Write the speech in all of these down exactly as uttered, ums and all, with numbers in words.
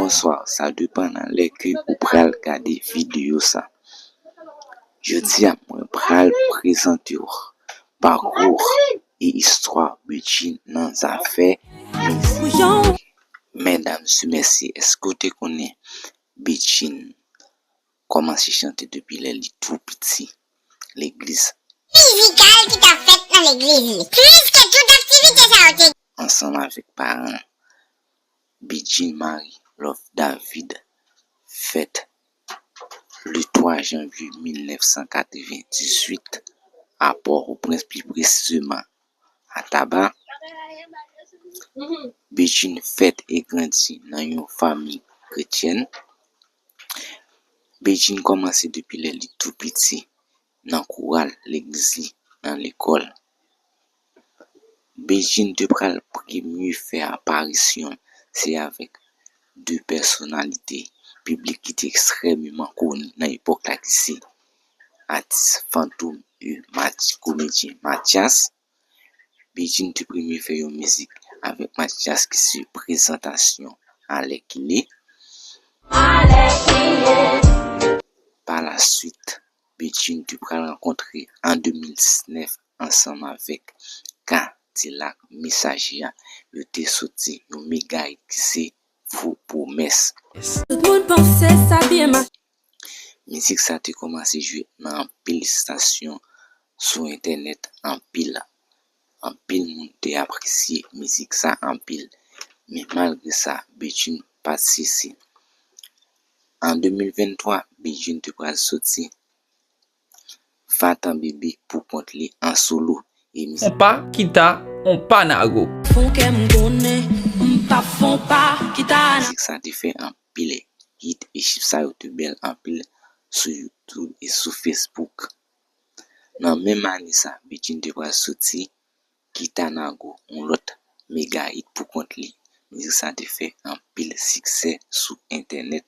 Bonswa, sa depann nan lè ke ou pral gade videyo sa. Jodi a, mwen pral prezante w pakou e istwa Bedjine nan zafè mizik. Medam e mesye, èske w te konnen Bedjine kòmanse chante depi lè li tou piti? Legliz. Mizikal ki t ap fèt nan legliz li. Plis ke tout aktivite sa yo te. Ansanm avèk paran l. Bedjine Marie Love David fèt le twa janvye mil nèf san katrevendizuit a Pòtoprens, pli presizeman a Taba. Bedjine fèt e grandi nan yon fanmi kretyèn. Bedjine kòmanse depi lè li tou piti nan koral legliz li, nan lekòl. Bedjine te pral premye fè aparisyon l, se avèk de pèsonalite piblik ki te ekstrèmeman koni nan epòk la, ki se atis Fantom e Mati-, komedyen Mathias. Bedjine te premye fè yon mizik avèk Mathias ki se Prezantasyon Alèkile. Palaswit, Bedjine te pral rankontre an de mil diznèf ansanm avèk Kadilak Mesaje a, yo te soti yon mega hit ki se Fo Pwomès. Tout moun panse sa byen mache. Mizik sa te kòmanse jwe nan anpil estasyon sou entènèt, anpil, anpil moun te apresye mizik sa anpil. Men malgre sa, Bedjine pa t sese. An de mil venntwa, Bedjine te pral soti Vatan Bebe pou kont li an solo. E mizik Fon pa kita, on pa nago. Fon kè m konnen, m p ap fon pa kita. Mizik sa te fè anpil hit e chif sa yo te bèl anpil sou YouTube e sou Facebook. Nan menm ane sa, Bedjine te pral soti Kita Nago, yon lòt mega hit pou kont li. Mizik sa te fè anpil siksè sou entènèt,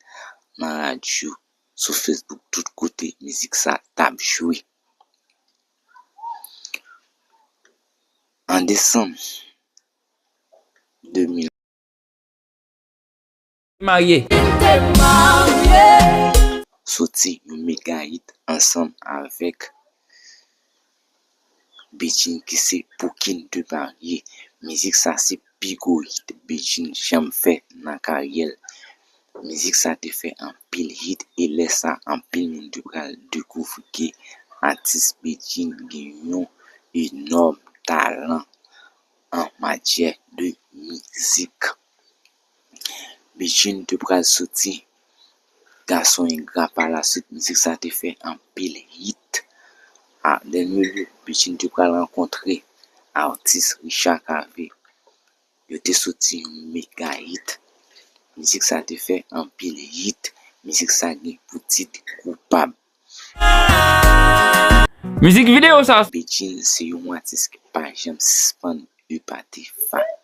nan radyo, sou Facebook, tout kote mizik sa t ap jwe. An desanm de mil, marye. Soti yon mega hit ansanm avèk Bedjine ki se Pou ki n te marye. Mizik sa se pi gwo hit Bedjine janm fè nan karyè l. Mizik sa te fè anpil hit e lè sa anpil moun te pral dekouvri ke atis Bedjine gen yon enòm talan an matyè de mizik. Bedjine te pral soti Gason Engra pa laswit, mizik sa te fè anpil hit. A, dènye bout, Bedjine te pral rankontre atis Richard Cavé. Yo te soti yon mega hit. Mizik sa te fè anpil hit. Mizik sa gen pou tit Koupab. Mizik videyo sa. Bedjine se yon atis ki pa janm sispann epate fa-,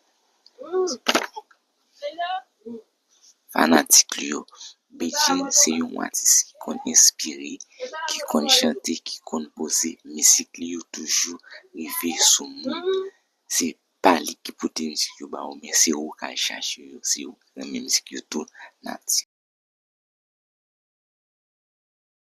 fanatik li yo. Bedjine se yon atis ki konn enspire, ki konn chante, ki konn poze. Mizik li yo toujou rive sou moun. Se pa li ki pote mizik yo ba ou, men se ou k al chache yo, se ou ki renmen mizik yo tou nati.